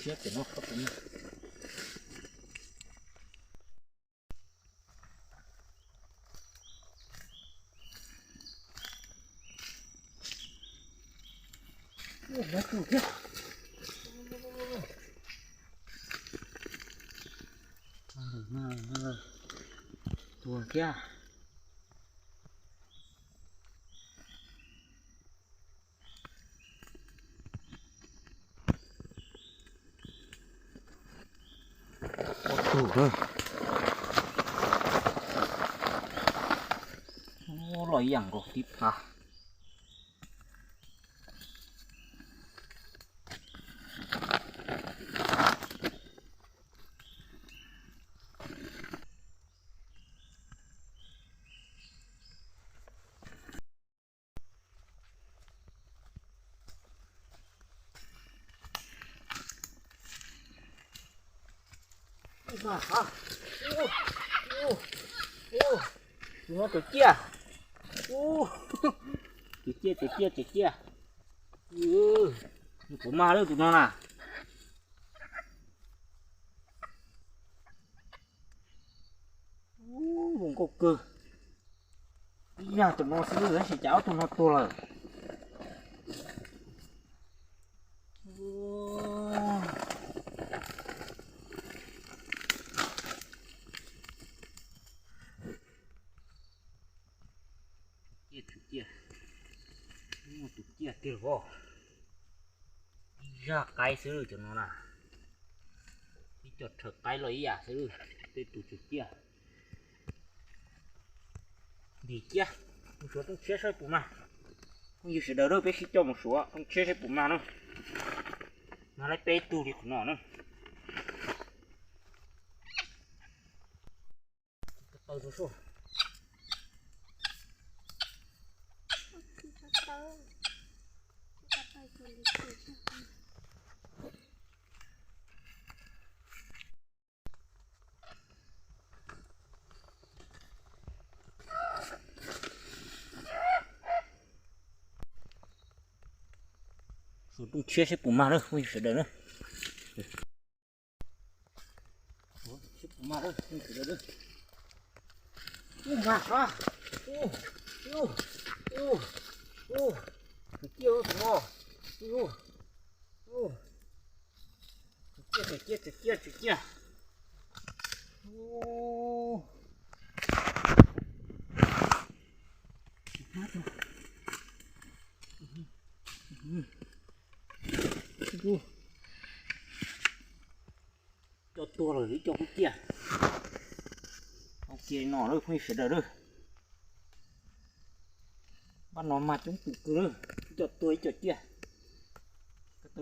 Siab tias no tau tus no. Tus thiab. Tus thiab. Ua tug na. Ub, loj ib yam nkaus tib phab. Tus no cov ciaj. Cov ciaj, cov ciaj, cov ciaj. Puas mag lawm tus no na. Zoo nkauj kawg. Ib yam tus no xwb tab sis cas ob tug no tuag lawm. Tus ciaj, tus ciaj, tus ciaj tiag vos. Ib zaj qaib xwb cov no na. Ib co rhawv qaib los ib yam xwb, tej tus tsw ciaj. Ntim ciaj, mus suav rooj tshiab saib puas mag. Phooj ywg sawv daws, peb sib coj mus suav rooj tshiab saib puas mag na. Mag laib peb tug li qhov no na. Suav rooj tshiab saib puas mag na phooj ywg sawv daws na. Saib puas mag na phooj ywg sawv daws na. Ub, mag sab. Ub, ub, ub, ub, tus ciaj ub tus no. Ub, ub, tus ciaj, tus ciaj, tus ciaj, tus ciaj. Ub. Cov tuag lawm ib co kuj ciaj. Ua kiag no lawm phooj ywg sawv daws lawm. Npaj no mag coob tus kawg lawm, ib co tuag ib co ciaj. Suav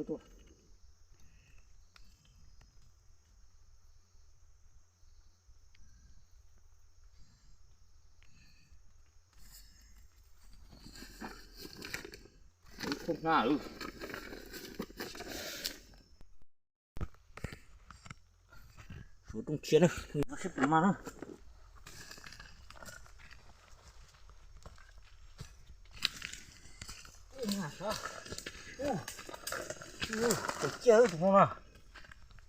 rooj tshiab na, saib puas mag na. Tus ciaj tus no na.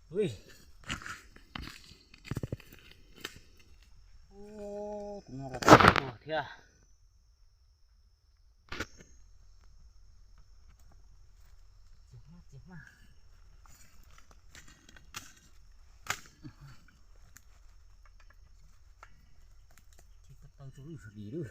Tus no los tuag thiab. Tau rau lwj sawv dis lawm.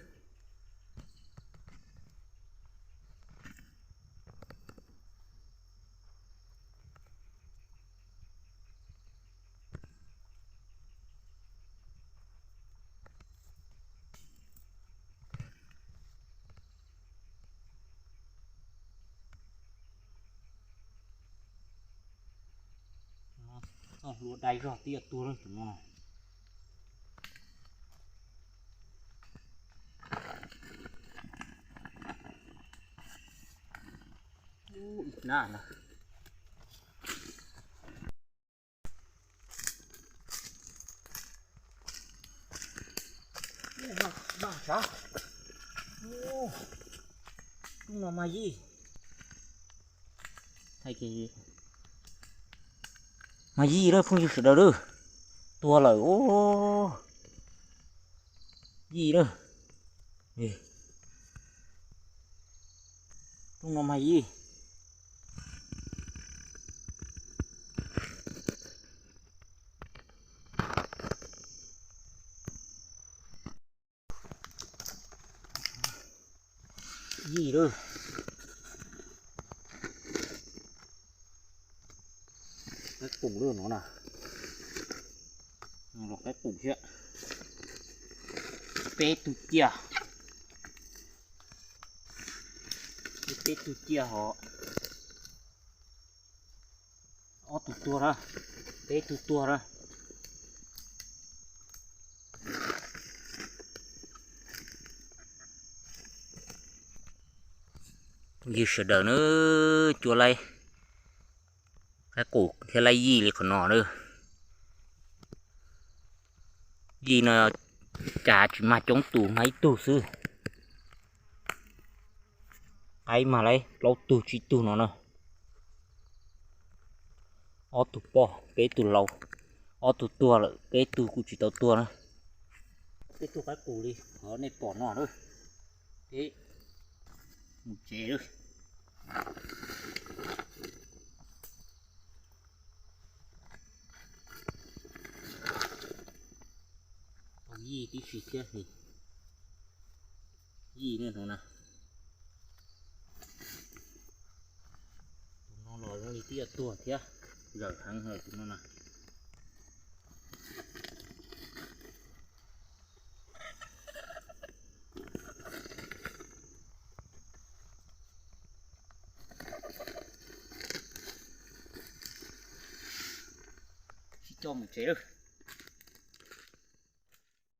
Txoj hlua dai zog tiag tuag lawm tus no. Ib nab na. Mag sav. Ub, no mas yij. Thaij kiag. Mas yij lawm phooj ywg sawv daws lawm, tuag lawm os. Yij lawm, rooj no mas yij. Yij lawm. Qaib qus lawm no na. Los qaib qus thiab. Peb tug ciaj. Peb tug ciaj hos. Ob tug tuag na. Peb tug tuag na. Yog sawv daws na, cua laib qaib qus thiab laib yij li qhov no na. Yij no cas tsis mag coob tus, mag ib tug xwb. Qaib mag laib plaub tug tsib tug no na. Ob tug poj peb tug laus, ob tug tuag lawm peb tug kuj tsis tau tuag na. Peb tug qaib qus li qhov nej pom no lawm. Peb mus tsev lawm. Yij tib si thiab, yij ne no na. Tus no los zoo li twb yuav tuag thiab, zawm heev lawm tus no na. Sib coj mus tsev lawm.